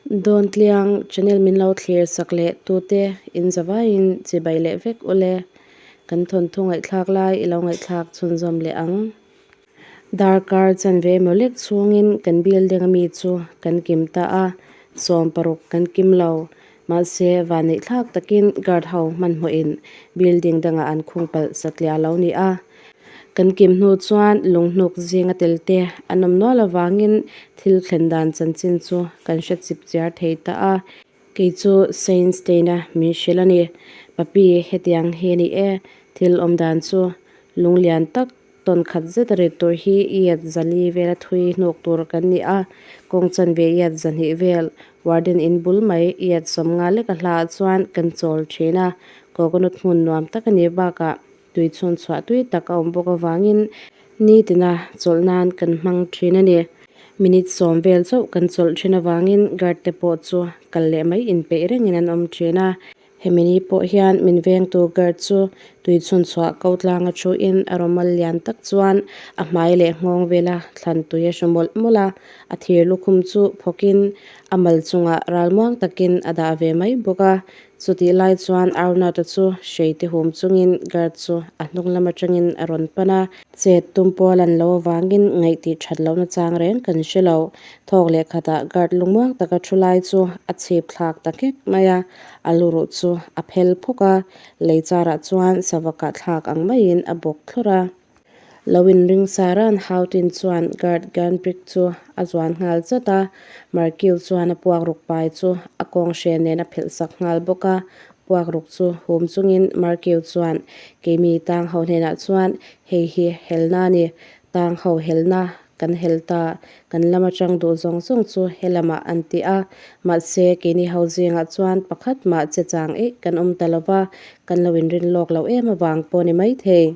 Dawntliang channel min lo thlir sak leh tute in zavaiin chibai leh vek ule. Kan thawnthu ngaihthlak lai i lo ngaihthlak chhunzawm leh ang. Darkar chanve emaw lek chhungin kan building ami chu kan kim ta a, 60 kan kim lo. Mahse, vanneihthlak takin guard ho hmanhmawhin building dangah an khung palh satliah a lo ni a. Kan kim hnu chuan lunghnuk zinga tel te an awm nual avangin thil thlen dan chanchin chu kan hre chip chiar thei ta a. Kei chu Saint Stein-a min hrilh a ni. Papi, hetiang hi a ni e, thil awm dan chu lunglian tak Tawn khat zet a rit tur hi iat zali vela thui hnuk tur kan ni a, kawng chanve iat zahnih vel warden in bul mai iat 50 lek a hla ah chuan kan chawl thin a, coconut hmun nuam tak a nih bakah tui chhun chhuah tui tak a awm bawk avangin nitina chawlh nan kan hmang thin a ni. Minute 10 vel chauh kan chawlh thin avangin guard te pawh chu kal leh mai inpeih rengin an awm thin a. Hemi ni pawh hian min vengtu guard chu tui chhun chhuah ko tlanga thuin a rawmal lian tak chuan a hmai leh nghawng vela thlan tui a hru mawlh mawlh a, a thir lukhum chu phawkin a mal chungah ralmuang takin a dah ve mai bawk a. Chutih lai chuan Arnaut-a chu hrei te hum chungin guard chu a hnung lam atangin a rawn pan a. Chet tum pawl an lo avangin ngaihtih that lohna chang reng kan hre lo. Thawk leh khatah guard lungmuang taka thu lai chu a chhip thlak ta nghek mai a, a luruh chu a phel phawk a, lei charah chuan sava kah thlak ang maiin a bawk thlawrh a. Lo inring sa ran Houghton chuan guard gun brick chu a zuan nghal zat a, Markil chuan a puak ruk pai chu a kawng hre nen a phelh sak nghal bawk a, puak ruk chu hum chungin Markil chuan keimi tang ho hnenah chuan hei hi helna a ni, tang ho helna kan hel ta, kan lam atang duh zawng zawng chu he lamah an ti a, mahse keini ho zingah chuan pakhat mah che chang eih kan awm ta lo va, kan lo inrin lawk loh em avang pawh ni maithei.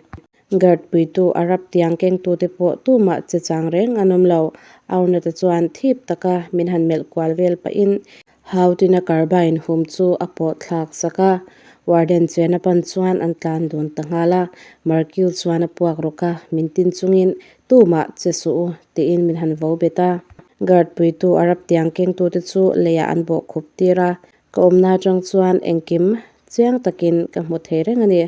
Guard puitu Arab tiang kengtute pawh tumah che chang reng an awm lo. Aunata chuan thip taka min han melh kual vel pahin Hautin a carbine hum chu a pawh thlak sak a, warden chena pan chuan an tlan dun ta nghal a, Markil chuan a puak rawk a, min tin chungin tumah che suh u tiin min han vo bet a. Guard puitu Arab tiang kengtute chu leiah an bawh khup tir a, Ka awmna atang chuan engkim chiang takin ka hmu thei reng a ni.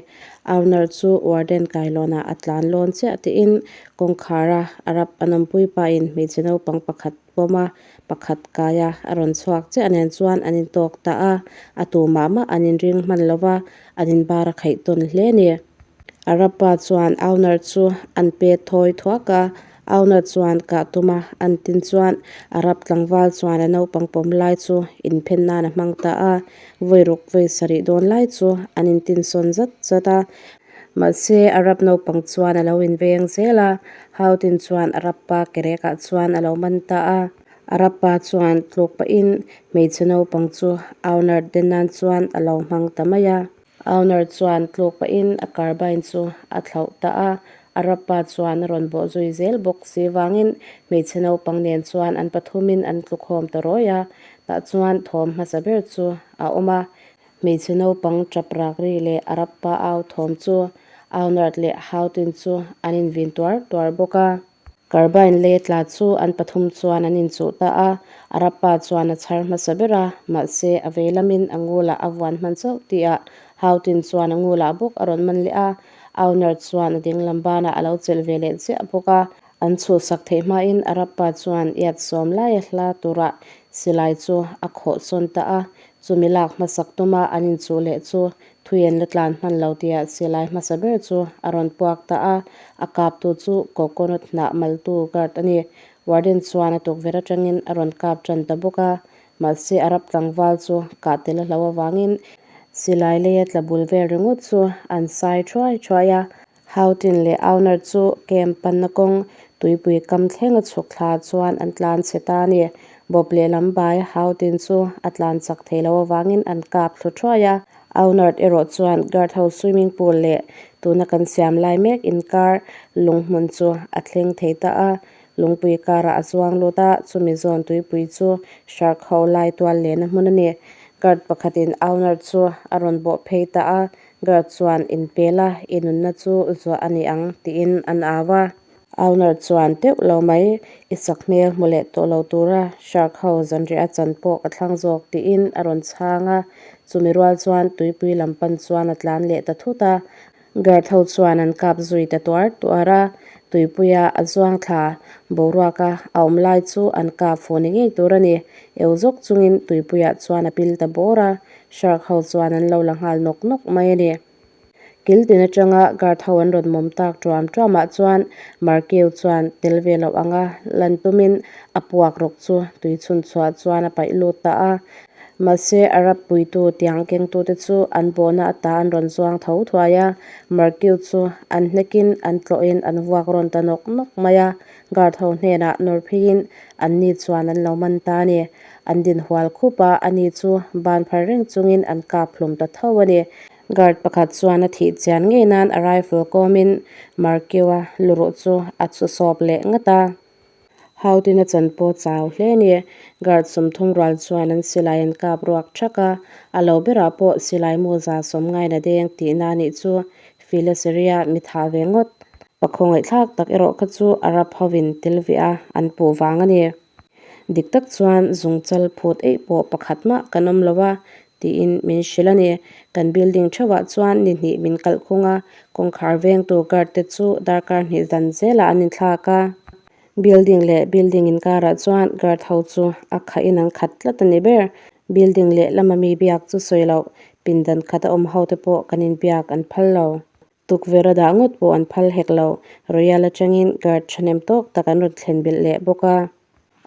Aunar chu warden kailawnah a tlan lawn chiah tiin kawngkhar a Arab a nawmpui pain hmeichhe naupang pakhat pawm a, pakhat kai a a rawn chhuak chiah nen chuan an intawk ta a, a tu mah mah an inring hman lo va, an inbar a khaih tawn hle a ni. Arab pa chuan Aunar chu an pe thawi thuak a, Auna chuan kah tum a, an tin chuan Arab tlangval chuan a naupang pawm lai chu inphen nan a hmang ta a, vawi ruk vawi sarih dawn lai chu an intinsawn zat zat a. Mahse, Arab naupang chuan a lo inveng zel a, Hautin chuan Arab pa kerekah chuan a lo man ta a. Arab pa chuan tluk pahin hmeichhe naupang chu Aunar den nan chuan a lo hmang ta mai a. Aunar chuan tluk pahin a carbine chu a thlauh ta a, Arab pa chuan a rawn bawh zui zel bawk si vangin hmeichhe naupang nen chuan an pathumin an tlukhawm ta rawi a, tah chuan thawm hmasa ber chu a awm a. Hmeichhe naupang tap rak ri leh Arab pa au thawm chu Aunard leh Hautin chu an invin tuar tuar bawk a. Carbine lei tla chu an pathum chuan an inchuh ta a, Arab pa chuan a chhar hmasa ber a, mahse a vei lamin a ngulah a vuan hman chauh tihah Hautin chuan a ngulah bawk a rawn man leh a, Auner chuan a dinglam banah a lo chelh ve leh chiah bawk a, an chhuhsak theih hmain Arab pa chuan iat sawm laia hla turah silai chu a khawh sawn ta a, chumi lak hmasak tuma an inchuh leh chu thui an la tlan hman lo tihah silai hmasa ber chu a rawn puak ta a, a kaptu chu coconut hnah maltu guard a ni. Warden chuan a tukverh atangin a rawn kap tan ta bawk a, Mahse, Arab tlangval chu kah tel a hlo avangin silai leia tla bul vel ringawt chu an sai thuai thuai a. Houghton leh Auner chu camp panna kawng tuipui kam thleng a chhuk thla chuan an tlan chhe ta a ni. Bawp lehlam bai Houghton chu a tlan chak thei lo avangin an kap thlu thuai a. Aunard erawh chuan guard ho swimming pool leh tuna kan siam lai mek inkar lung hmun chu a thleng thei ta a. Lungpui karah a zuang lut a, chumi zawn tuipui chu shark ho lai tual lehna hmun a ni. Guard pakhatin Auner chu a rawn bawh phei ta a, guard chuan inpel a, i nunna chu zuah a ni ang tiin an au a. Auner chuan teuh lo mai, i sak hmel hmu leh tawh lo tura shark ho zanriah a chan pawh ka thlang zawk tiin a rawn chhang a. Chumi rual chuan tuipui lam pan chuan a tlan leh ta thut a. Guard ho chuan an kap zui ta tuar tuar a, tuipuia a zuang thla boruaka a awm lai chu an kap fuh ni ngei tur a ni. Eu zawk chungin tuipuiah chuan a pil ta bawr a, shark ho chuan an lo la nghal nawk nawk mai a ni. Kil tin atanga guard ho an rawn mawm tak tuam tuamah chuan Markeu chuan tel ve loh anga lan tumin a puak rawk chu tui chhun chhuah chuan a paih lut ta a. Mahse, Arab puitu tiang kengtute chu an bawhna ata an rawn zuang tho thuai a, Markeu chu an hnekin an tlawhin an vuak rawn ta nawk nawk mai a, guard ho hnenah nawr pheiin anni chuan an lo man ta a ni. An din hual khup a, ani chu ban phar reng chungin an kap hlum ta tho a ni. Guard pakhat chuan a thih chian ngei nan a rifle kawmin Markeu-a luruh chu a chhu sawp leh ngat a. Hautin a chan pawh chau hle a ni. Guard 30 rual chuan an silai an kap ruak thak a, a lo berah pawh silai mu 190 in a deng tihna a nih chu Philaseria mi thah ve ngawt. Pakhawngaihthlak tak erawh kha chu Arab hovin tel ve a an puh vang a ni. Dik tak chuan zungchal phut eih pawh pakhat mah kan awm lo a, tiin min hrilh a ni. Kan building theuhah chuan ni hnih min kalh khung a, kawngkhar vengtu guard te chu darkar hnih zan zelah an inthlak a. Building leh building inkarah chuan guard ho chu a khahin an khat tlat a ni ber. Building leh lama mi biak chu sawi loh, pindan khat a awm ho te pawh kan inbiak an phal lo. Tukverh a dah ngawt pawh an phal hek lo. Royal atangin guard thahnem tawk tak an rawn thlen belh leh bawk a.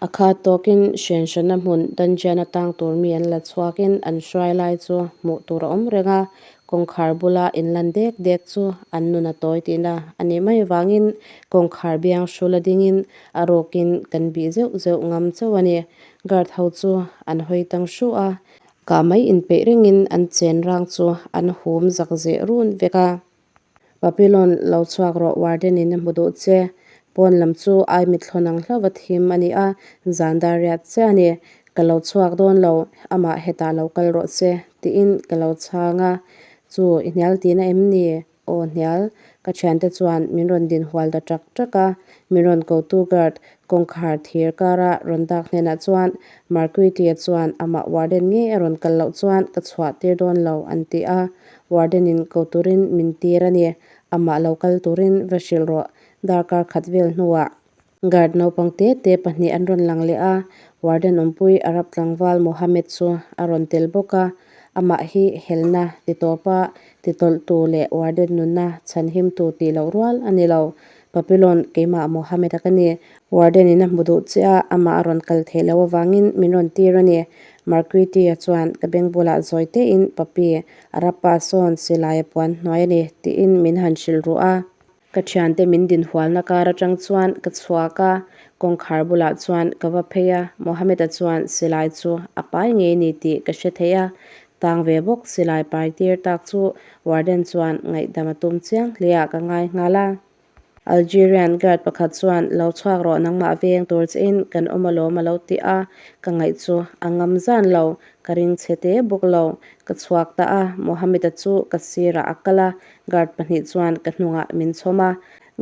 A khat tawkin hren hranna hmun dungeon atang tur mi an la chhuakin an hruai lai chu hmuh tur a awm reng a. Kawngkhar bula inlan dek dek chu an nun a tawi tihna a nih mai avangin kawngkhar biang hrula dingin a rawkin kan bih zeuh zeuh ngam chauh a ni. Guard ho chu an hawi tang hru a. Kah mai inpeih rengin an chen rang chu an hum zak zeh run vek a. Papillon lo chhuak rawh warden in a hmu duh che. Pawn lam chu ai mithlawn ang hlauh a thim a ni a, zan dar riat chiah a ni. Ka lo chhuak dawn lo, amah hetah lo kal rawh che tiin ka lo chhang a. Chu i hnial tihna em ni? Aw hnial, ka thiante chuan min rawn din hual ta ṭak ṭak a, min rawn kotu guard kawngkhar thir kara rawn dak hnenah chuan Marquiti-a chuan amah warden ngei a rawn kal loh chuan ka chhuah tir dawn lo an ti a, warden-in ko turin min tir a ni, amah lo kal turin va hrilh rawh, darkar khat vel hnuah. Guard naupang te te pahnih an rawn lang leh a, warden awmpui Arab tlangval Mohammed chu a rawn tel bawk a, amah hi helna ti tawpa ti tawlhtu leh warden nunna chhanhimtu tih loh rual a ni lo. Papillon, keimah Mohammed-a ka ni. Warden in a hmu duh che a, amah a rawn kal theih loh avangin min rawn tir a ni. Marquiti-a chuan ka beng bulah zawi tein, Papi, Arab pa sawn silai a puan hnuai a ni, tiin min han hrilh ruh a. Ka thiante min din hualna kar atang chuan ka chhuak a, kawngkhar bulah chuan ka va phei a, Mohammed-a chuan silai chu a pai ngei ni tih ka hre thei a, tang ve bawk silai pai tir tak chu warden chuan ngaihdam a tum chiang hle ah ka ngai nghal a. Algerian guard pakhat chuan lo chhuak rawh nangmah veng tur chiin kan awm alawm a lo ti a, ka ngaih chu a ngam zan lo, ka ring chhe te bawk lo, ka chhuak ta a, Mohammed-a chu ka sirah a kal a, Guard pahnih chuan ka hnungah min chhawm a.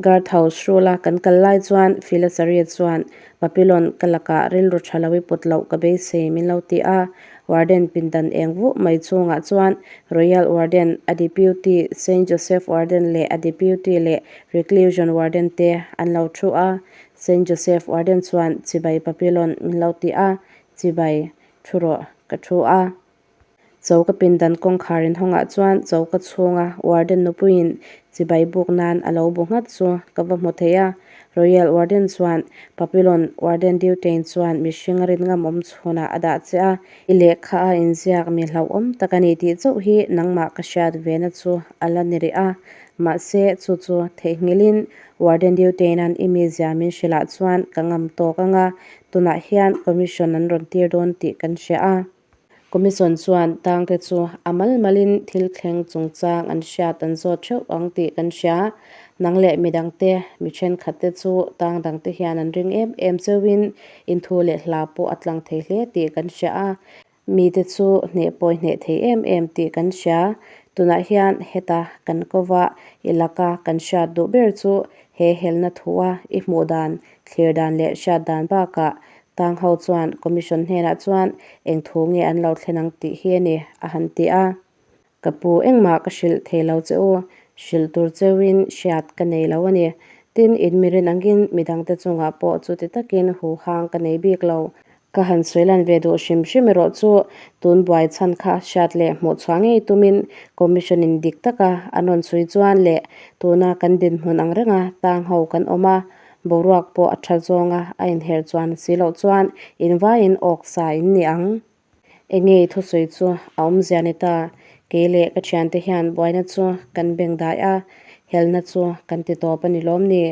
Guard house hrula kan kal lai chuan Philasaria chuan Papillon ka lakah rilru tha lo i put loh ka beisei min lo ti a. Warden pindan eng vuh mai chungah chuan Royal Warden, a Deputy, Saint Joseph Warden leh a Deputy leh Reclusion Warden te an lo thu a. Saint Joseph Warden chuan Chibai Papillon min lo ti a, Chibai, thu rawh, ka thu a. Choka pindan kawngkhar inhawngah chuan choka chhunga warden nupuiin chibai buk nan a lo bu nghat chu ka va hmu thei a. Royal warden chuan Papillon warden Dutain chuan mihring a rin ngam awm chhunah a dah che a, i lehkha a inziak mi hlauhawm tak a ni tih chauh hi nangmah ka hriat ve na chu a la ni rih a. Mahse, chu chu theihnghilhin warden Dutain-a'n i mizia min hrilhah chuan ka ngam tawk ang a, tunah hian commission an rawn tir dawn tih kan hria a. Commission chuan tangte chu a mal malin thil thleng chungchang an hriat an zawt theuh ang tih kan hria. Nang leh midangte, mi thenkhatte chu tang dangte hian an ring em em cheuhin inthu leh hla pawh a tlang thei hle tih kan hria a. Mite chu hneh pawi hneh thei em em tih kan hria. Tunah hian heta kan kova i laka kan hriat duh ber chu he helna thua i hmuh dan, thlir dan leh hriat dan bakah tang ho chuan Commission hnenah chuan eng thu nge an lo thlen ang tih hi a ni, a han ti a. Ka pu engmah ka hrilh thei lo che u, hrilh tur cheuin hriat ka nei lo a ni. Tin, in mirin angin midangte chungah pawh chuti takin huhang ka nei bik lo. Ka han sawi lan ve duh hrim hrim erawh chu tun buai chhan kha hriat leh hmuh chhuah ngei tumin Commission in dik taka an rawn chhui chuan leh tuna kan dinhmun ang renga tang ho kan awm a, boruak pawh a tha zawnga a inher chuan si loh chuan invaiin awk sa in ni ang. Enge i thusawi chu a awmzia ni ta? Kei leh ka thiante hian buaina chu kan beng dai a, helna chu kan ti tawp a ni lawm ni?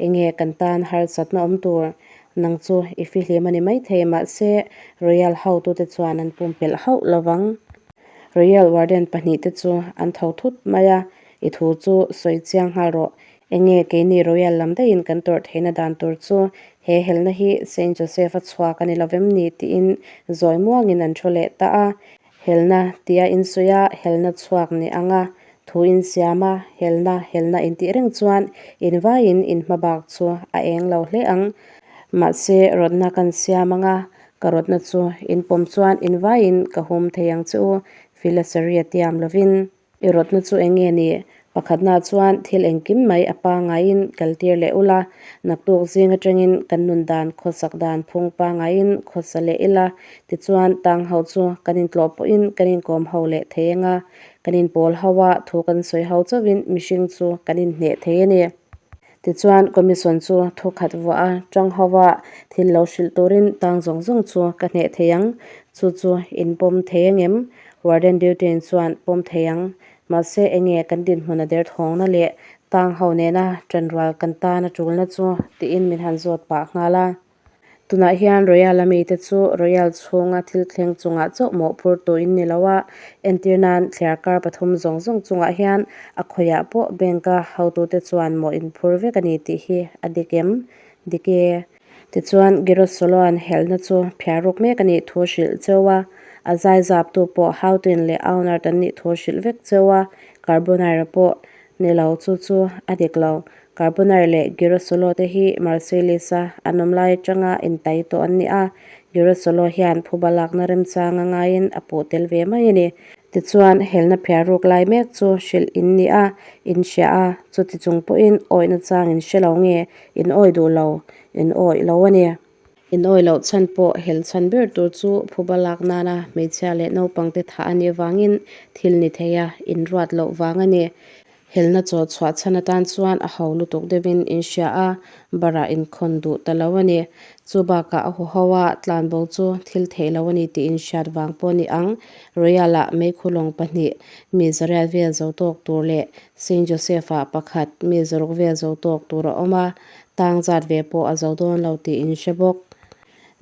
Enge kan tan harsatna awm tur? Nang chu i fihlim a ni maithei, mahse Royal hotute chuan an pumpelh hauh lovang. Royal Warden pahnihte chu an tho thut mai a, I thu chu sawi chiang nghal rawh. Enge keini Royal lam daihin kan tawrh theihna dan tur chu he helna hi Saint Joseph a chhuak a ni lovem ni tiin zawi muangin an thu leh ta a. Helna tia insawi a, helna chhuak ni anga thu insiam a, helna helna intih reng chuan invaiin inhmabak chu a eng lo hle ang. Mahse rawtna kan siam anga ka rawtna chu inpawm chuan invaiin ka hum thei ang che u, Filasari a tiam lovin. I rawtna chu eng nge ni? Pakhatna chuan thil engkim mai a pangaiin kaltir leh ula, naktuk zing atangin kan nun dan khawsak dan phung pangaiin khawsa leh ila, tichuan tang ho chu kan intlawh pawhin kan inkawm ho leh thei anga, kan inpawl ho a, thu kan sawi ho chauhin mihring chu kan inhneh thei a ni. Tichuan Commission chu thu khat vuah a, tang ho a thil lo hrilh turin tang zawng zawng chu ka hneh thei ang, chu chu inpawm thei angem? Warden duty-in chuan pawm thei ang. Mahse enge kan dinhmun a derthawngna leh tang ho nena ṭanrual kan tan a ṭulna chu tiin min han zawt pah nghal a. Tunah hian Royal a mite chu Royal chhunga thil thleng chungah chauh mawhphur tu in ni lo a, entir nan thliarkar pathum zawng zawng chungah hian a khawiah pawh bank-a hotute chuan mawh inphur vek a ni tih hi a dik em? Dik e. Tichuan, Girosoloa'n helna chu phiaruk mek a nih thu hrilh cheu a, a zaizaptu pawh Houghton leh Aunard an nih thu hrilh vek cheu a, Carbonneira pawh ni lo chu chu a dik lo. Carbonneira leh Girosolo te hi Marseilles-a an awm lai atanga intai tawh an ni a, Girosolo hian phuba lakna remchang a ngaiin a puh tel ve mai a ni. Tichuan, helna phiaruk lai mek chu hrilh in ni a, in hria a, chuti chung pawhin awihna chang in hre lo nge, in awih duh lo, in awih lo a ni. In awih loh chhan pawh hel chhan ber tur chu phuba lak nana hmeichhia leh naupangte thah a nih vangin thil ni thei a, in ruat loh vang a ni. Helna chaw chhuah chhan atan chuan a ho lutuk deuhin in hria a, barah inkhawn duh ta lo a ni. Chu bakah a huho a, tlanbo chu thil theih lo a ni tih in hriat vang pawh a ni ang. Royal-ah meikhu lawng pahnih, mi zariat vel zo tawk tur leh Saint Joseph-ah pakhat, mi zaruk vel zo tawk tur a awm a, tang zat ve pawh a zo dawn lo tih in hre bawk.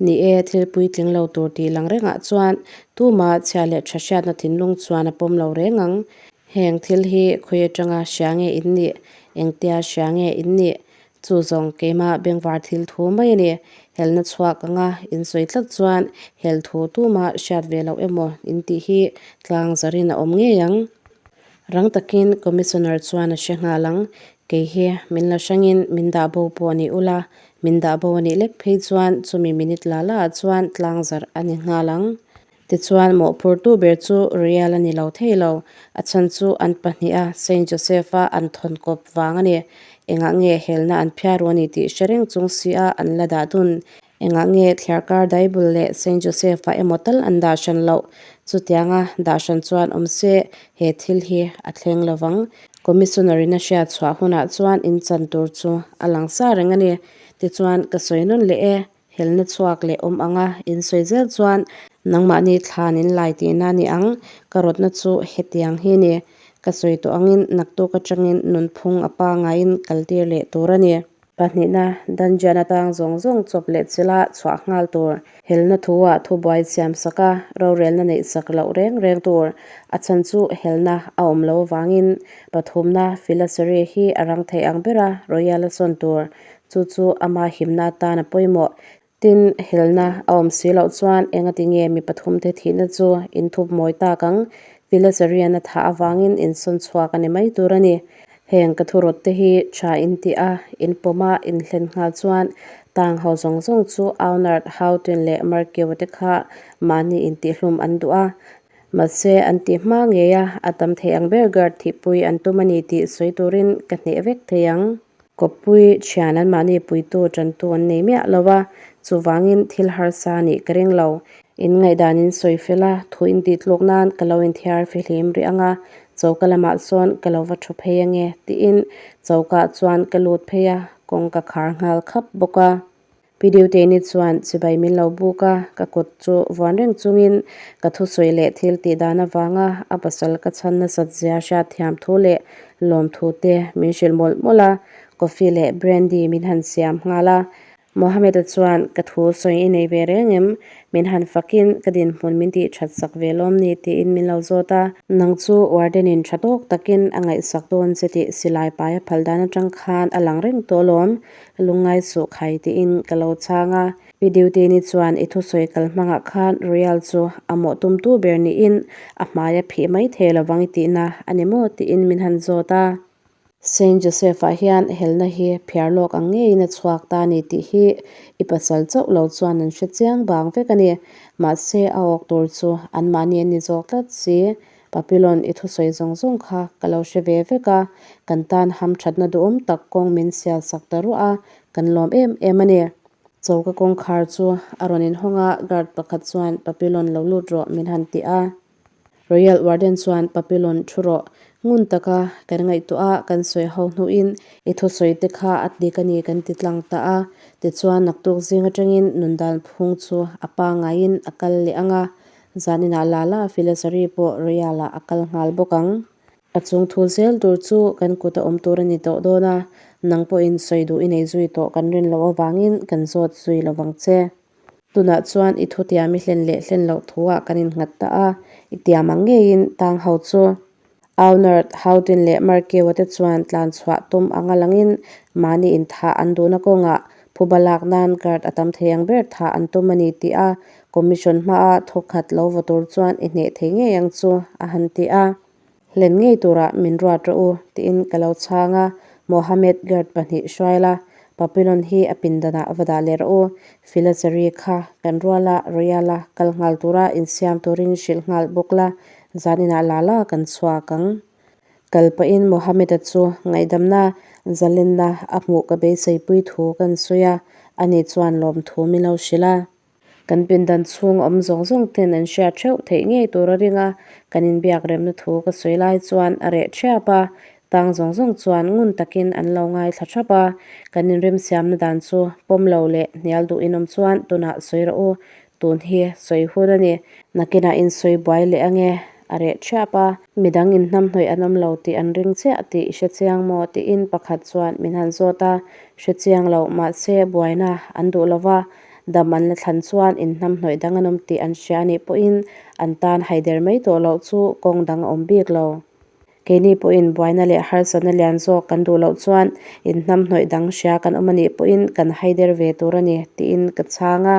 Ni e, thil puitling lo tur tih lang rengah chuan tuma chhia leh tha hriatna thinlung chuan a pawm lo reng ang. Heng thil hi khawi atanga hria nge in nih? Engtia hria nge in nih? Chu zawng keimah bengvar thil thu mai a ni. Helna chhuak anga in sawi tlat chuan hel thu tumah hriat ve loh emaw in tih hi tlang zarin a awm ngei ang. Rang takin Commissioner chuan a hre nghal ang. Kei hi min la hrangin min dah bo pawh a ni ula, min dah bo a nih lek phei chuan chumi minute la la ah chuan tlang zarh a ni nghal ang. Tichuan, mawhphurtu ber chu Royal a ni lo thei lo. A chhan chu an pahniha Saint Joseph-a an thawn kawp vang a ni. Engah nge helna an phiar u a ni tih hre reng chung si a an la dah dun? Engah nge thliarkar Daibul leh Saint Joseph-a emaw tal an dah hran loh? Chutianga dah hran chuan awm se he thil hi a thleng lo vang. Commissioner-in a hriat chhuah hunah chuan in chan tur chu a lang sa reng a ni. Tichuan, ka sawi nawn leh e. Helna chhuak leh awm anga in sawi zel chuan nangmahni thlan in lai tihna a ni ang. Ka rawtna chu hetiang hi a ni. Ka sawi tawh angin naktuk atangin nunphung a pangaiin kaltir leh tur a ni. Pahnihna, Dungeon atang zawng zawng chawp leh chila chhuah nghal tur. Helna thu-ah thubuai siam sak a, rorelna neih sak loh reng reng tur. A chhan chu helna a awm lo avangin pathumna Philosophy hi a rang thei ang bera Royal a sawn tur. Chu chu ama himna atan a pawimawh. Tin, helna a awm si loh chuan engati nge mi pathumte thihna chu in thup mawi tak ang? Philosarian a thah avangin in sawn chhuak a ni mai tur a ni. Heng ka thurawt te hi tha in tih a, in pawm a, in hlen nghal chuan tang ho zawng zawng chu Aunard, Houghton leh Markeu te kha mahni intihhlum an duh a. Mahse, an tih hma ngei a, a tam thei ang ber guard thihpui an tum a ni tih sawi turin ka hneh vek thei ang. Kawppui thian anmahni puitu tantu an nei miah lo a, chuvangin thil harsa a nih ka ring lo. In ngaihdan in sawi fel a, thu in tih tluk nan ka lo inthiar fihlim rih ang a, choka lamah sawn ka lo va thu phei ange tiin chokaah chuan ka lut phei a, kawng ka khar nghal khap bawk a. Pi Diuteni chuan chibai min lo buk a, ka kut chu vuan reng chungin ka thusawi leh thil tih dan avanga a pasal ka chhan nasat zia hriat thiam thu leh lawmthu te min hrilh mawlh mawlh a, coffee leh brandy min han siam nghal a. Mohammed-a chuan ka thu sawi i nei ve reng em? Min han fakin ka dinhmun min tih that sak ve lawm ni tiin min lo zawt a. Nang chu warden-in tha tawk takin a ngaihsak dawn che tih silai pai a phal dan atang khan a lang reng tawh alawm. Lungngai suh khai tiin ka lo chhang a. Pi Duty-ni chuan i thusawi kal hmangah khan Royal chu a mawh tumtu ber niin a hmai a phih mai thei lovang i tihna a ni maw tiin min han zawt a. Saint Joseph-ah hian helna hi phiar lawk ang ngeiin a chhuak ta a ni tih hi i pasal chauh lo chuan an hre chiang bang vek a ni. Mahse a awk tur chu anmahni an ni zawk tlat si. Papilon i thusawi zawng zawng kha ka lo hre ve vek a, kan tan hamthatna duhawm tak kawng min sial sak ta ruah a, kan lawm em em a ni. Choka kawngkhar chu a rawn inhawng a, guard pakhat chuan Papilon lo lut rawh min han ti a. Royal Warden chuan Papilon thu rawh, ngun taka kan ngaihtuah a, kan sawi ho hnuin i thusawi te kha a dik a ni kan ti tlang ta a, tichuan naktuk zing atangin nundan phung chu a pangaiin a kal leh ang a, Zaninah Lala Filasari pawh Royal-ah a kal nghal bawk ang. A chung thu zel tur chu kan kut a awm tur a ni tawh dawn a, nang pawhin sawi duh i nei zui tawh kan rin loh avangin kan zawt zui lo vang che. Tunah chuan i thutiam i hlen leh hlen loh thuah kan innghat ta a, i tiam ang ngeiin tang ho chu. Aunard, Houghton leh Markeu-a te chuan tlan chhuah tum anga langin mahni inthah an duhna kawngah phuba lak nan guard a tam thei ang ber thah an tum a ni tih a Commission hmaa thawkhat lo va tur chuan i hneh thei ngei ang chu a han ti a. Hlen ngei turah min ruat rawh u tiin ka lo chhang a, Mohammed guard pahnih hruai la, Papillon hi a pindanah va dah leh rawh u, Philachari kha kan ruala Royal-a kal nghal tura insiam turin hrilh nghal bawk la, Zaninah la la kan chhuak ang. Kal pahin Mohammed-a chu ngaihdamna zalenna a hmuh ka beiseipui thu kan sawi a, ani chuan lawmthu min lo hrilh a. Kan pindan chhung awm zawng zawng ten an hriat theuh theih ngei tur a ring a, kan inbiak remna thu ka sawi lai chuan a reh thiap a, tang zawng zawng chuan ngun takin an lo ngaithla thap a, kan inremsiamna dan chu pawm lo leh hnial duh inawm chuan tunah sawi rawh u, Tun hi sawi hun a ni. Nakinah in sawi buai leh ange, a reh thiap a. Midang in hnamhnawih an awm lo tih an ring chiah tih i hre chiang maw? tiin pakhat chuan min han zawt a. Hre chiang lo, mahse buaina an duh lo va, dam an la thlan chuan in hnamhnawih dang an awm tih an hria anih pawhin an tan haider mai tawh loh chu kawng dang a awm bik lo. Keini pawhin buaina leh harsatna lian zawk kan duh loh chuan inhnamhnawih dang hria kan awm anih pawhin kan haider ve tur a ni tiin ka chhang a.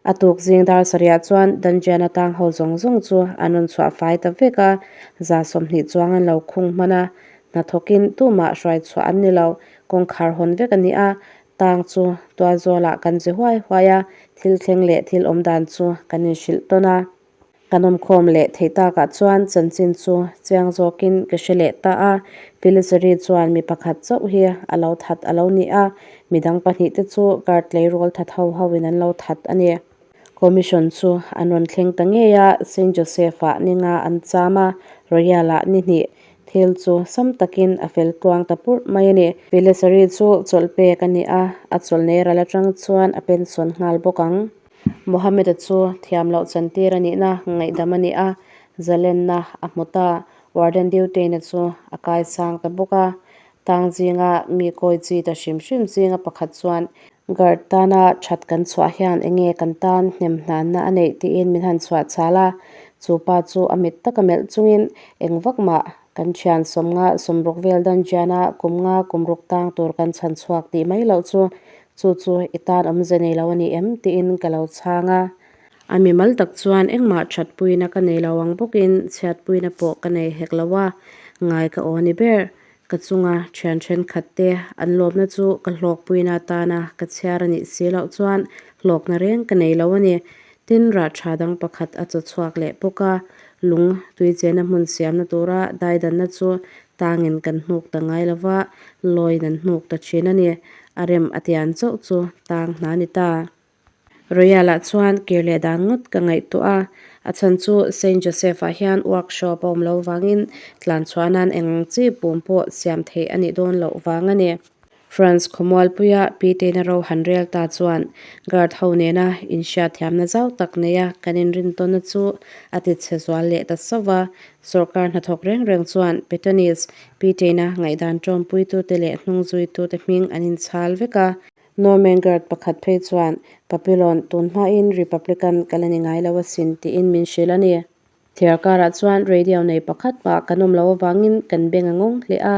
A tuk zing dar sarihah chuan Dungeon atang ho zawng zawng chu an rawn chhuah fai ta vek a, 120 chuang an lo khung hman a, hnathawkin tumah hruai chhuah an ni lo, kawngkhar hawn vek a ni a, tang chu tualzawlah kan che huai huai a, thil thleng leh thil awm dan chu kan inhrilh tawn a. Kan awmkhawm leh theih takah chuan chanchin chu chiang zawkin ka hre leh ta a, Philizari chuan mi pakhat chauh hi a lo that a lo ni a, midang pahnih te chu guard tleirawl that ho hoin an lo that a ni. Commission chu an rawn thleng ta ngei a, Saint Joseph-ah ni nga an cham a, Royal-ah ni hnih thil chu sam takin a fel tluang ta purh mai a ni. Philizari chu chawlh pek a ni a, a chawlh nei ral atang chuan a pension nghal bawk ang. Mohammed-a chu thiam loh chantir a nihna ngaihdam a ni a, zalenna a hmu ta. Warden Dutain-a chu a kaisang ta bawk a. Tang zinga mi kawi chi ta hrim hrim zinga pakhat chuan, Guard tana that kan chhuah hian eng nge kan tan hnem hnanna a neih tiin min han chhuah chhal a. Chu pa chu a mit taka melh chungin eng vak mah kan thian sawmnga sawmruk vel dan jiana kum nga kum ruk tang tur kan chhan chhuak tih mai loh chu Chu chu i tan awmze nei lo a ni em? tiin ka lo chhang a. A mimal tak chuan engmah thatpuina ka nei lo ang bawkin chhiatpuina pawh ka nei hek lo a, ngai ka aw ni ber. Ka chunga thian thenkhat te an lawmna chu ka hlawkpuina atana ka chhiar a nih si loh chuan hlawkna reng ka nei lo a ni. Tin, rah tha dang pakhat a chaw chhuak leh bawk a, lung tuichena hmun siamna tura daidanna chu tangin kan hnuk ta ngai lo va, lawiin an hnuk ta thin a ni. A rem a tian chauh chu tang hna ni ta. Royal-ah chuan kir leh dan ngawt ka ngaihtuah a, a chhan chu Saint Joseph-ah hian workshop a awm lo vangin tlan chhuah nan eng ang chi pum pawh siam theih a nih dawn loh vang a ni. France khawmualpuia Piteina ro han rel ta chuan guard ho nena inhriatthiamna zau tak neia kan inrintawnna chu a tichhe zual leh ta sauh va. Sawrkar hnathawk reng reng chuan Petonis, Piteina ngaihdan ṭawmpuitute leh hnungzuitute hming an inchhal vek a. Norman guard pakhat phei chuan, Papillon, tun hmain Republican ka la ni ngai lo asin tiin min hrilh a ni. Thiar karah chuan radio nei pakhat mah kan awm loh avangin kan beng a ngawng hle a.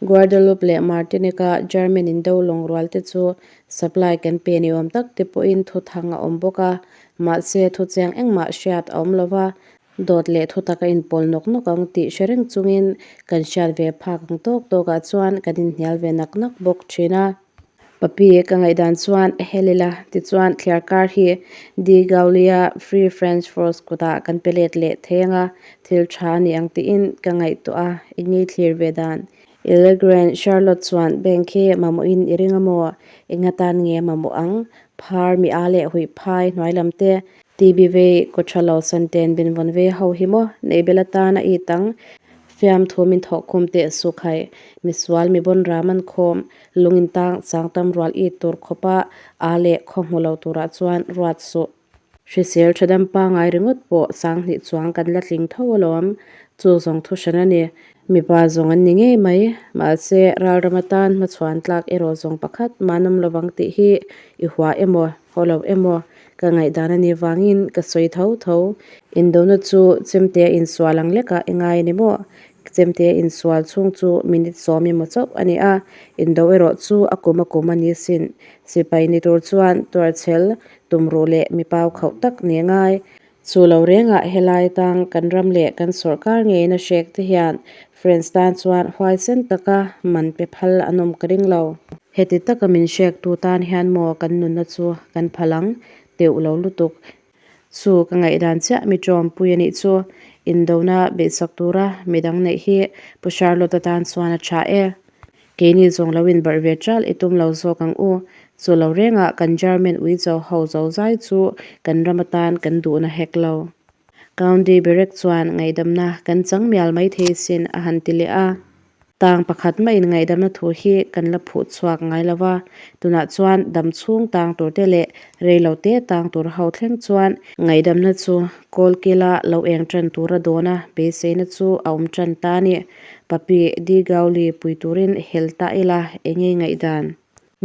Guadeloupe leh Martinique-a German indo lawng rual te chu supply kan pe ni awm tak te pawhin thuthang a awm bawk a, mahse thuchiang engmah hriat a awm lo va, dawt leh thutak a inpawl nawk nawk ang tih hre reng chungin kan hriat ve phak ang tawk tawkah chuan kan inhnial ve nak nak bawk thin a. Papi, ka ngaihdan chuan hel ila, tichuan thliarkar hi De Gaulle-a Free French Force kutah kan pe let leh thei anga thil tha a ni ang tiin ka ngaihtuah a, i ngei thlir ve dan. Illegrand Charlotte chuan bank hi mamawhin i ring a maw? Eng atan nge mamawh ang? Phar mi a leh huih phai hnuai lam te, TB vei kaw tha lo santen binvawn vei ho hi maw neih bel atan a it ang? Fiamthu min thawh khum teh suk hai, misual mi bawn ram an khawm, lung in tang chang tam rual it tur khawpa aa leh khaw hmu lo turah chuan ruat suh. Hrisel thadam pangai ringawt pawh sanghnih chuang kan la tling tho alawm, chu zawng thu hran a ni. Mipa zawng an ni ngei mai, mahse ralram atan hmachhuan tlak erawh zawng pakhat manawm lovang tih hi i hua emaw, haw lo emaw ka ngaihdan a nih vangin ka sawi tho tho. Indona chu chemte a insual ang lekah i ngai a ni maw? Chemte a insual chhung chu minute sawm emaw chauh a ni a, indo erawh chu a kum a kum a ni sin. Sipai ni tur chuan tuarchhel, tumruh leh mipau khauh tak ni a ngai. Chu lo rengah helai tang kan ram leh kan sawrkar ngeiin a hrek te hian France tan chuan huaisen taka man pe phal an awm ka ring lo. Heti taka min hrek tu tan hian maw kan nunna chu kan phal ang teuh lo lutuk. Chu ka ngaihdan chiah mi tawmpui a nih chu. Indona beihsak tura midang neih hi Pu Charlotte atan chuan a tha e. Keini zawng lo inbarh ve ṭal i tum lo zawk ang u. Chu lo rengah kan German uicho ho zo zai chu kan ram atan kan duhna hek lo. County Berek chuan ngaihdamna kan chang mial mai thei sin a han ti leh a. Tang pakhat mah in ngaihdamna thu hi kan la phuh chhuak ngai lo va, tunah chuan dam chhung tang tur te leh rei lo te tang tur ho thleng chuan ngaihdamna chu kawlkila lo eng ṭan tura dawna beiseina chu a awm ṭan ta a ni. Papi, Di Gauli pui turin hel ta ila, eng nge ngaihdan?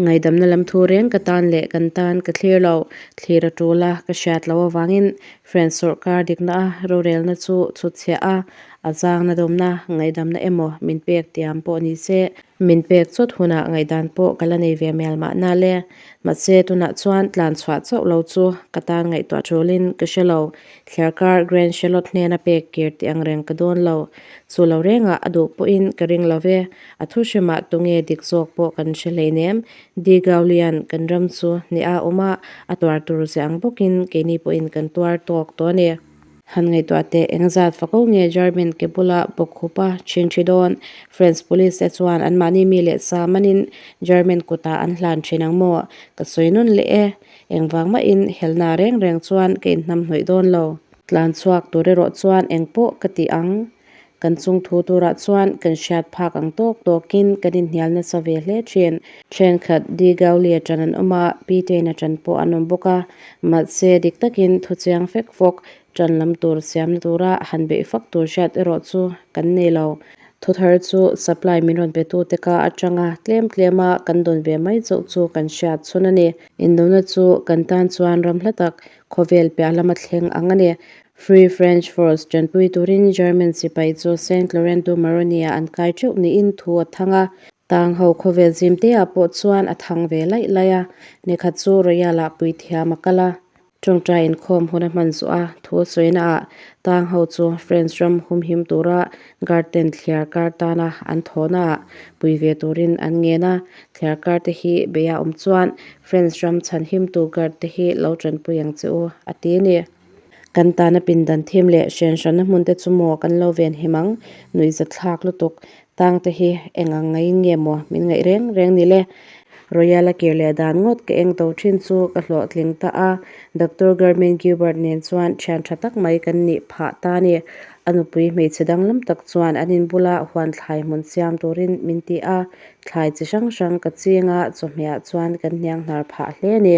Ngaihdamna lam thu reng ka tan leh kan tan ka thlir lo, thlir a tul a, ka hriat loh avangin French sawrkar dikna a rorelna chu chhutchhiah a, a zangna dawmna ngaihdamna emaw min pek tiam pawh ni se, min pek chawt hunah ngaihdan pawh ka la nei ve mial mahna le. Mahse tunah chuan tlan chhuah chauh lo chu ka tan ngaihtuah tulin ka hre lo, Thliarkar Grand Shalot hnena pek kir tih ang reng ka dawn lo. Chu lo rengah a duh pawhin ka ring lo ve. A thu hremah tunge dik zawk pawh kan hre hleinem. Di Gaulian kan ram chu hneh a awm a, a tuar tur zia ang bawkin keini pawhin kan tuar tawk tawh a ni. Han ngaihtuah teh engzat fako nge German ke bula bawkkhupa thin thi dawn? French police te chuan anmahni mi leh sa manin German kutah an hlan thin ang maw? Ka sawi nawn leh e. Engvang mahin helna reng reng chuan ka inhnamhnawih dawn lo. Tlan chhuak tur erawh chuan engpawh ka ti ang. Kan chung thu turah chuan kan hriat phak ang tawk tawkin kan inhnial nasa ve hle thin. Thenkhat Di Gaulia ṭan an awm a, Piteina ṭan pawh an awm bawk a. Mahse, dik takin thu chiang fek fawk ṭan lam tur siamna tura han beih fak tur hriat erawh chu kan nei lo. Thuthar chu supply min rawn petute ka atanga tlem tlema kan dawn ve mai chauh chu kan hriat chhun a ni. Indona chu kan tan chuan ram hla tak khawvel piah lama thleng ang a ni. Free French Force tanpui turin German sipai chu Saint Laurent du Maroni-ah an kai teuh niin thu a thang a. Tang ho khawvel zimteah pawh chuan a thang ve laih laih a, nikhat chu Royal-ah puithiam a kal a. Tawngtai inkhawm hun a hman zawh a, thu a sawina ah tang ho chu France ram humhim tura guard ten thliar kar tana an thawhna ah pui ve turin an ngen a, thliar kar te hi beih a awm chuan France ram chhanhimtu guard te hi lo tanpui ang che u a ti a ni. Kan tana pindan thim leh hrian hranna hmun te chu maw kan lo venhim ang, nuihzathlak lutuk tang te hi eng ang ngaiin nge maw min ngaih reng reng ni le. Royal-a kir leh dan ngawt ka eng to thin chu ka hlawhtling ta a, Doctor Germain Gilbert nen chuan thian tha tak mai kan nih phah ta a ni. A nupui hmeichhe danglam tak chuan an inbula huan thlai hmun siam turin min ti a, thlai chi hrang hrang ka ching a, chawhmehah chuan kan hniang hnar phah hle a ni.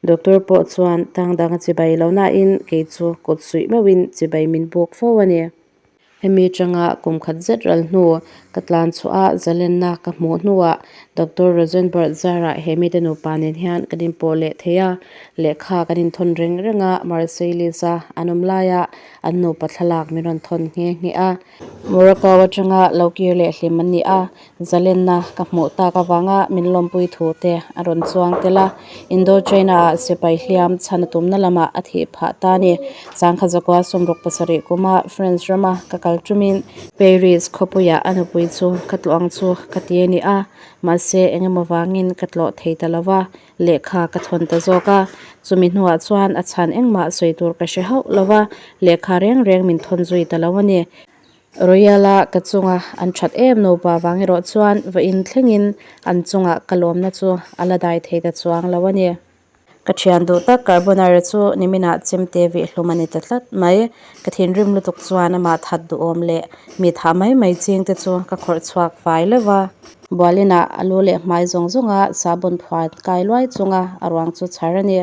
Doctor pawh chuan tang dang a chibai lo nain kei chu kut suih meuhin chibai min buk fo a ni. Hemi atanga kum khat zet ral hnu ka tlan chhuah a, zalenna ka hmuh hnuah Doctor Rosenberg zarah he mite nupa nen hian kan inpawh leh thei a, lehkha kan inthawn reng reng a, Marseilles-a an awm laia an nupa thlalak min rawn thawn nghe nghe a. Morocco atanga lo kir leh hlim an ni a, zalenna ka hmuh tak avanga min lawmpui thu te a rawn chuang tel a. Indochina-ah sipai hliam chhan a tumna lamah a thih phah ta a ni. Sangkhat zakua sawmruk pasarih kuma France rama ka kal tumin Paris khawpuiah a nupui chu ka tlawh ang chu ka ti a ni a, mahse engemaw vangin ka tlawh thei ta lo va, lehkha ka thawn ta zawk a. Chumi hnuah chuan a chhan engmah sawi tur ka hre hauh lo va, lehkha reng reng min thawn zui ta lo a ni. Royal-a ka chunga an that em nupa vang erawh chuan vawiin thlengin an chunga ka lawmna chu a la dai thei ta chuang lo a ni. Ka thian duh tak Carbonara chu niminah chemte vih hlum a ni ta tlat mai. Ka thinrim lutuk chuan amah that duhawm leh mi thah mai mai ching te chu ka khawrh chhuak fai leuh va. Bualinah a lu leh hmai zawng zawnga sahbawn phuan kai luai chunga a ruang chu chhar a ni.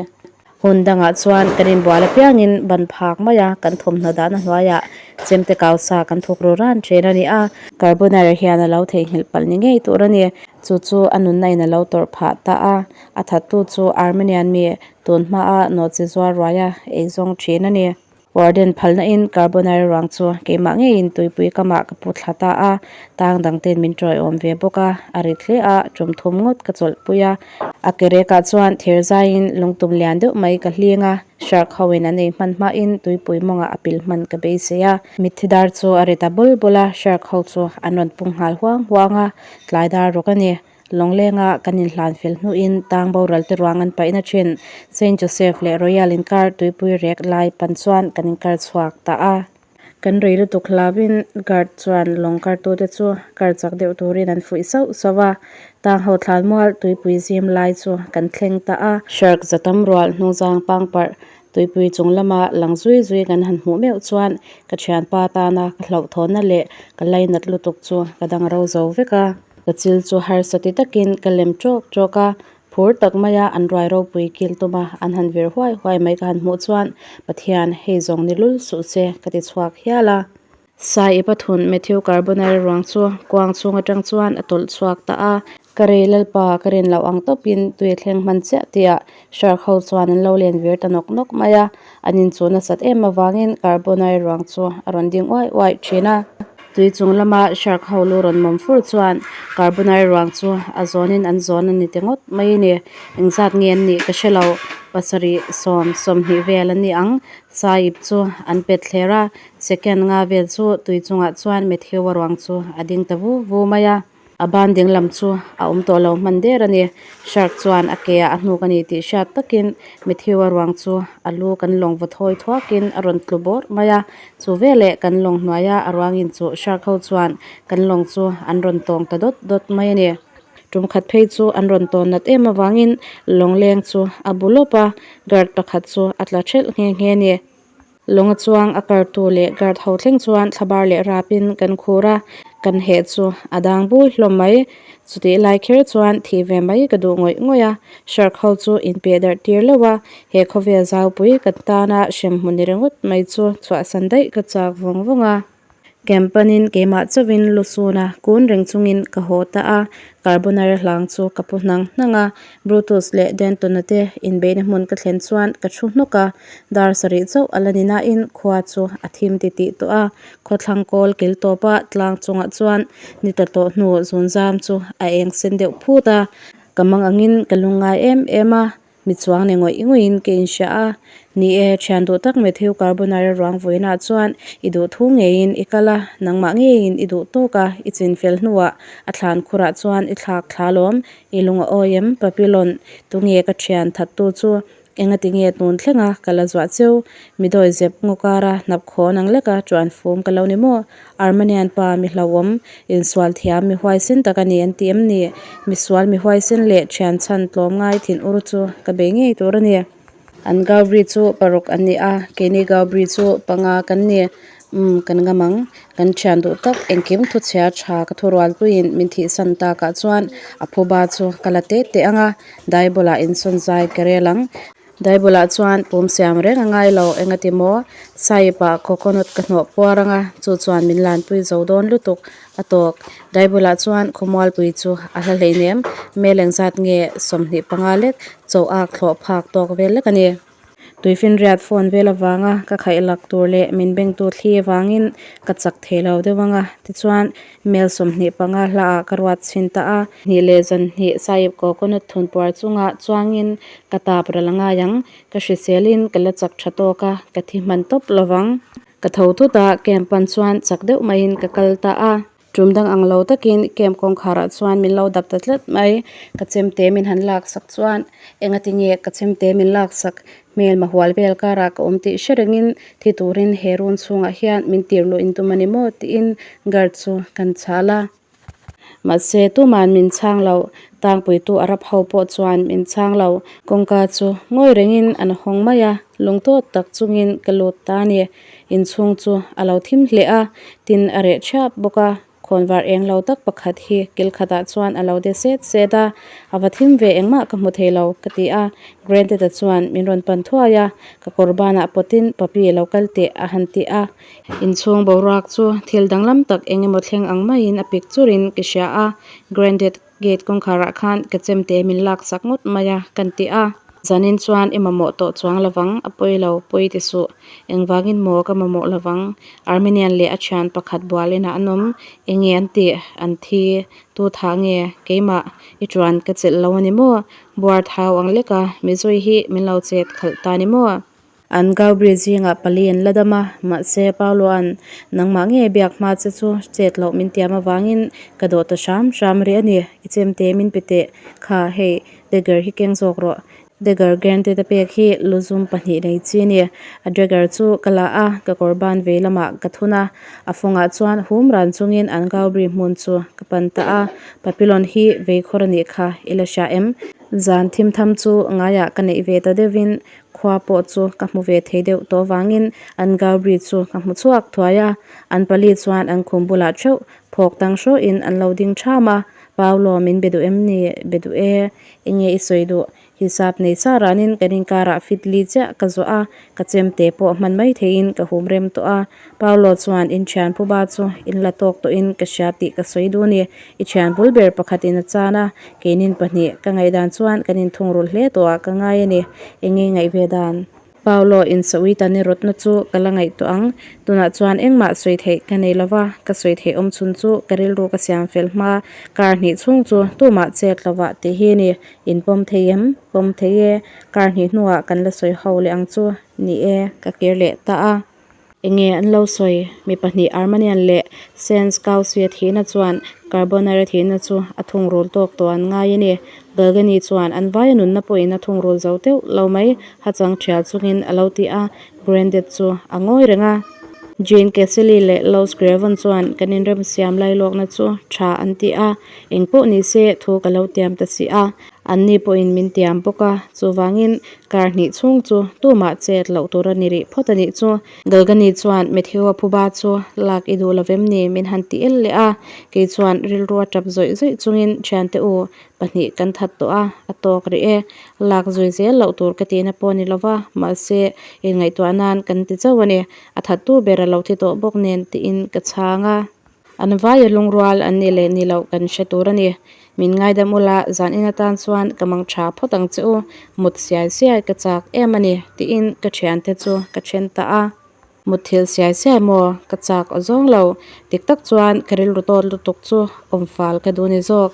Hun dangah chuan kan inbual apiangin ban phak mai a, kan thawmhnaw dahna hnuaiah chemte kau sa kan thawk ru ran thin a ni a. Carbonara hian a lo theihnghilh palh ni ngei tur a ni. Chu chu a nunna in a lo tawrh phah ta a, a thattu chu Armenian mi tun hmaa nawhchi zuar ruaia eizawng thin a ni. Warden phalna in Carbonara ruang chu keimah ngeiin tuipui kamah ka pu thla ta a, tang dang ten min tawiawm ve bawk a, a rit hle a, tum thum ngawt ka chawlhpui a. A ke rekah chuan thir zaiin lungtum lian deuh mai ka hling a, shark ho in an ei hman hmain tuipui mawngah a pil hman ka beisei a. Mitthi dar chu a ri ta bul bul a, shark ho chu an rawn pung nghal huang huang a, tlai dar rawk a ni. Lawnglenga kan inhlan fel hnuin tang boral te ruang an paihna thin Saint Joseph leh Royal inkar tuipui rek lai pan chuan kan inkar chhuak ta a. Kan rei lutuk hlauhin guard chuan lawng kartute chu kar chak deuh turin an fuih sauh sauh a. Tang ho thlan mual tuipui zim lai chu kan thleng ta a. Shark zatam rual hnungzang pangparh Tuipui chung lama lang zui zui kan han hmuh meuh chuan ka thianpa tana ka hlauhthawnna leh ka lainat lutuk chu ka dang ro zo vek a. Ka chil chu harsa ti takin ka lem tawk tawk a, phur tak maia an ruai ropui kil tuma an han vir huai huai mai ka han hmuh chuan Pathian hei zawng ni lul suh se ka ti chhuak hial a. Sai i pathun Matthew Carbonara ruang chu kuang chhung atang chuan a tawlh chhuak ta a. Ka rei lalpa ka rin loh ang tawpin tui a thleng hman chiah tihah shark ho chuan an lo len vir ta nawk nawk mai a. An inchuh nasat em avangin Carbonara ruang chu a rawn ding uaih uaih thin a. Tui chung lama shark ho lu rawn mawm fur chuan Carbonara ruang chu a zawnin an zawn a ni ta ngawt mai a ni. Engzat nge an nih ka hre lo, pasarih, sawm, sawmhnih vel an ni ang. Sai ip chu an pet thler a. Second nga vel chu tui chungah chuan Matthew-a ruang chu a ding ta vu vu mai a, a ban ding lam chu a awm tawh lo hman der a ni. Shark chuan a ke ah a hnuk a ni tih hriat takin Matthew-a ruang chu a lu kan lawng vaw thawi thuakin a rawn tlu bawrh mai a, chu veleh kan lawng hnuaia a ruang in chu shark ho chuan kan lawng chu an rawn tawng ta dawt dawt mai a ni. Tum khat phei chu an rawn tawn nat em avangin lawngleng chu a bu lawp a, guard pakhat chu a tla thelh nghe nghe a ni. Lawnga chuang a kartu leh guard ho thleng chuan thlabar leh rapin kan khur a, kan heh chu a dang bui hlawm mai. Chutih lai kher chuan thih ve mai ka duh ngawih ngawih a, shark ho chu inpeh darh tir leuh a, he khawvel zaupui kan tana hremhmun ni ringawt mai chu chhuahsan daih ka chak vawng vawng a. Camp panin keimah chauhin lu sun a, kun reng chungin ka haw ta a, Carbonara hlang chu ka pu hnang hnang a, Brutus leh Denton-a te inbeihna hmun ka thlen chuan ka thu hnawk a, dar sarih chauh a la ni nain khua chu a thim titih tawh a, khawthlang kawl kil tawpa tlang chungah chuan ni tla tawh hnu zunzam chu a eng sen deuh phut a, ka mang angin ka lungngai em em a. Mi chuang ni ngawih ngawih in ka inhria a. Ni e, thian duh tak Matthew Carbonara ruang vawiinah chuan i duh thu ngeiin i kal a, nangmah ngeiin i duh tawk a, i chinfel hnuah a thlan khurah chuan i thlak thla lawm. I lung a awi em? Papillon, tunge ka thian thattu chu? Engati nge tun thlenga ka la zuah cheu? Mi dawi zep ngaw kara hnap khawn ang leka tuan fum ka lo ni maw? Armenian pa mi hlauhawm, insual thiam mi huaisen tak a ni an ti em ni? Misual mi huaisen leh thian chhan tlawm ngai thin ur chu ka bei ngei tur a ni. An Gaubri chu paruk an ni a, keini Gaubri chu panga kan ni. Umm, kan ngam ang. Kan thian duh tak engkim thuchhia tha ka thurualpuiin min thihsan takah chuan a phuba chu ka la teh teh ang a, Daibulah insawn zai ka rel ang. Daibulah chuan pum siam reng a ngai lo, engati maw? Saiipah coconut ka hnawh puar ang a, chu chuan min lanpui zo dawn lutuk a tawk. Daibulah chuan khawmualpui chu a hla hleinem, mel engzat nge 25 lek chaw ak thlawh phak tawk vel lek a ni. Tuifinriat phone vel avanga ka khaih lak tur leh min bengtu thli avangin ka chak thei lo deuh ang a, tichuan mel 25 hlaah ka ruat chhin ta a. Hnih leh zan hnih Sahib coconut thun puar chunga chuangin ka tap ral a ngai ang, ka hriselin ka la chak tha tawk a, ka thi hman tawp lovang. Ka tho thut a, camp pan chuan chak deuh maiin ka kal ta a. Tum dang ang lo takin camp kawngkharah chuan min lo dap ta tlat mai. Ka chemte min han laksak chuan engati nge ka chemte min laksak hmel mahual vel karah ka awm tih hre rengin thi turin he run chhungah hian min tir luh in tum a ni maw tiin guard chu kan chhal a. Mahse tuman min chhang lo, tangpuitu Arab ho pawh chuan min chhang lo. Kawngka chu ngawi rengin an hawng mai a, lungtawt tak chungin ka lut ta a ni. Inchhung chu a lo thim hle a, tin a reh thiap bawk a, khawnvar eng lo tak pakhat hi kil khatah chuan a lo de set set a, a va thim ve engmah ka hmu thei lo ka ti a, Grandad-a chuan min rawn pan thuai a, ka kawr banah pawtin Papi lo kal teh a han ti a, inchhung boruak chu thil danglam tak eng emaw thleng ang maiin a pik churin ka hria a, Grandad Gate kawngkharah khan ka chemte min laksak ngawt mai a, kan ti a. Zanin chuan i mamawh tawh chuang lovang, a pawi lo, pawi ti suh. Engvangin maw ka mamawh lovang? Armenian leh a thian pakhat bual inah an awm. Enge an tih? An thi. Tu thah nge? Keimah i chuan ka chelh lo a ni maw? Buar thau ang leka Mizui hi min lo chet khalh ta ni maw? An Gaubri zingah pali an la dam a, mahse Pauloa'n nangmah nge biak hma che chu chet loh min tiam avangin ka dawh ta hram hram rih a ni. I chemte min pe teh kha, hei dagger hi keng zawk rawh. Dagger granted a pek hi lu zum pahnih nei chi a ni. A dagger chu ka la a, ka kawr ban vei lamah ka thun a, a fawngah chuan hum ran chungin an Gaubri hmun chu ka pan ta a. Papillon hi vei khawr a nih kha, i la hria em? Zan thim tham chu ngaiah ka neih ve ta deuhin Khua pawh chu ka hmu ve thei deuh tawh vangin an Gaubri chu ka hmu chhuak thuai a, an pali chuan an khum bulah theuh phawk tang hrawhin an lo ding ṭham a, Paulo min be duh em ni? Be duh e, enge i sawi duh? Hisap nei sa ranin kan inkarah fit li chiah ka zuah a, ka chemte pawh hman mai theihin ka hum rem tawh a, Paulo chuan in thian phuba chu in la tawk tawhin ka hria tih ka sawi duh a ni. I thian bul ber pakhatin a chan a, keinin pahnih ka ngaihdan chuan kan inthungrul hle tawhah ka ngai a ni. Enge ngaih ve dan? Paulo insawi tan i rawtna chu ka la ngaihtuah ang. Tunah chuan engmah sawi theih ka nei lo va, ka sawi theih awm chhun chu ka rilru ka siam fel hma kar hnih chhung chu tumah chet lovah tih hi a ni. In pawm thei em? Pawm thei e. Kar hnih hnuah kan la sawi ho leh ang chu. Ni e, ka kir leh ta a. Enge an lo sawi? Mi pahnih Armanian leh Saint Causi-a thihna chuan Carbonara thihna chu a thungrul tawk tawh an ngai a ni. Galgani chuan an vaia nunna pawhin a thungrul zo deuh lo mai, hachang thial chungin a lo ti a, Grandad chu a ngawi reng a. Jean Caselli leh Los Grevon chuan kan inremsiam lailawkna chu tha an ti a, engpawh ni se thu ka lo tiam ta si a. Anni pawhin min tiam bawk a, chuvangin kar hnih chhung chu tumah chet loh tur a ni rih phawt a nih chu. Galgani chuan Matthew-a phuba chu lak i duh lovem ni min han ti el leh a, kei chuan rilru a tap zawih zawih chungin thiante u pahnih kan that tawh a, a tawk rih e. Lak zui zel loh tur ka tihna pawh a ni lova, mahse inngaihtuah nan kan ti chauh a ni. A thattu ber a lo thi tawh bawk nen tiin ka chhang a. An vaia lungrual an nih leh ni loh kan hre tur a ni. Min ngaidam ula, zan in atan chuan ka mang tha phawt ang che u, mut siai siai ka chak em a ni, tiin ka thiante chu ka then ta a. Mut thil siai siai maw? Ka chak aw zawng lo. Dik tak chuan ka rilru tawt lutuk chu awm fal ka duh ni zawk.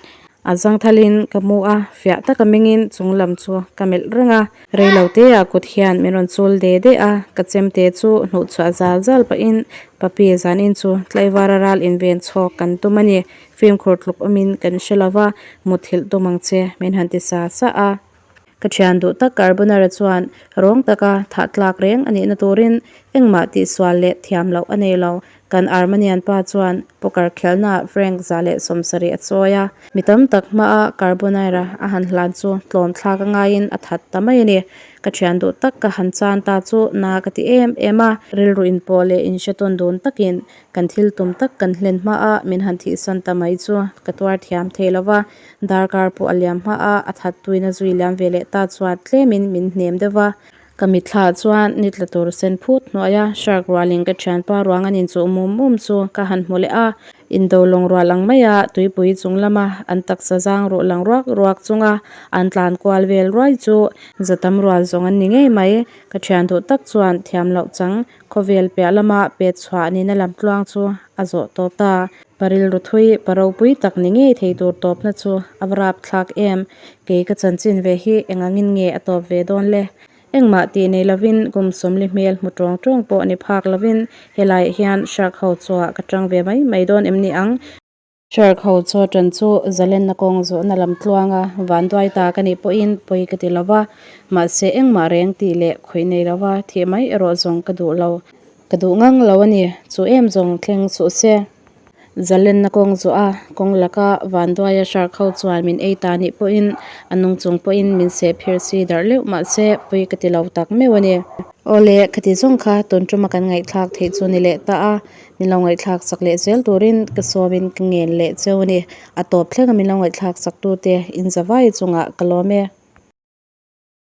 A zangthalin ka mu a, fiah taka mengin chung lam chu ka melh reng a. Reiloteah kut hian min rawn chul de de a, ka chemte chu hnuh chhuah zal zal pahin Papi zanin chu tlaivara ral inven chhawk kan tum a ni, fimkhur tluk awmin kan hre lova, mutthilh tum ang che min han ti sa sa a. Ka thian duh tak Carbonara chuan rawng taka thah tlak reng a nihna turin engmah tihsual leh thiam loh a nei lo. Kan Armanian pa chuan poker khelhnaah franc 170 a chawi a. Mi tam tak hmaa Carbonara a han hlan chu tlawm thlak a ngaiin a that ta mai a ni. Ka thian duh tak ka han chan ta chu na ka ti em em a. Rilru inpawh leh inhre tawn dun takin kan thil tum tak kan hlen hmaa min han thihsan ta mai chu ka tuar thiam thei lo va. Darkar pawh a liam hma a, a that tuina zui liam ve leh ta chuan tlemin min hnem deuh va. Ka mitthla chuan ni tla tur sen phut hnuaia shark rualin ka thianpa ruang an inchuh mum mum chu ka han hmu leh a. Indo lawng rual ang maia tuipui chung lama an taksa zang ruh lang ruak ruak chunga an tlan kual vel ruai chu zatam rual zawng an ni ngei mai. Ka thian duh tak chuan thiam loh chang khawvel piah lama pet chhuah nihna lam tluang chu a zawh tawp ta. Pa rilru thui, pa ropui tak ni ngei thei tur tawpna chu a va rap thlak em? Kei ka chanchin ve hi eng angin nge a tawp ve dawn le? Engmah tih nei lovin kum sawmli hmel hmu tawng tawng pawh ni phak lovin helaiah hian shark ho chawah ka tang ve mai mai dawn em ni ang? Shark ho chaw tan chu zalenna kawng zawhna lam tluanga vanduai ta ka nih pawhin pawi ka ti lova, mahse engmah reng tih leh khawih nei lova thih mai erawh zawng ka duh lo. Ka duh ngang lo a ni, chu em zawng thleng suh se. Zalenna kawng zawh a, kawng laka vanduaia shark ho chuan min ei ta nih pawhin a nung chung pawhin min seh phir si darh leuh mahse pawi ka ti lo tak meuh a ni. Awle, khati zawng kha tun tuma kan ngaihthlak theih chu ni leh ta a, min lo ngaihthlak sak leh zel turin ka sawmin ka ngen leh cheu a ni. A tawp thlenga min lo ngaihthlak sak tute in zavai chungah ka lawm e.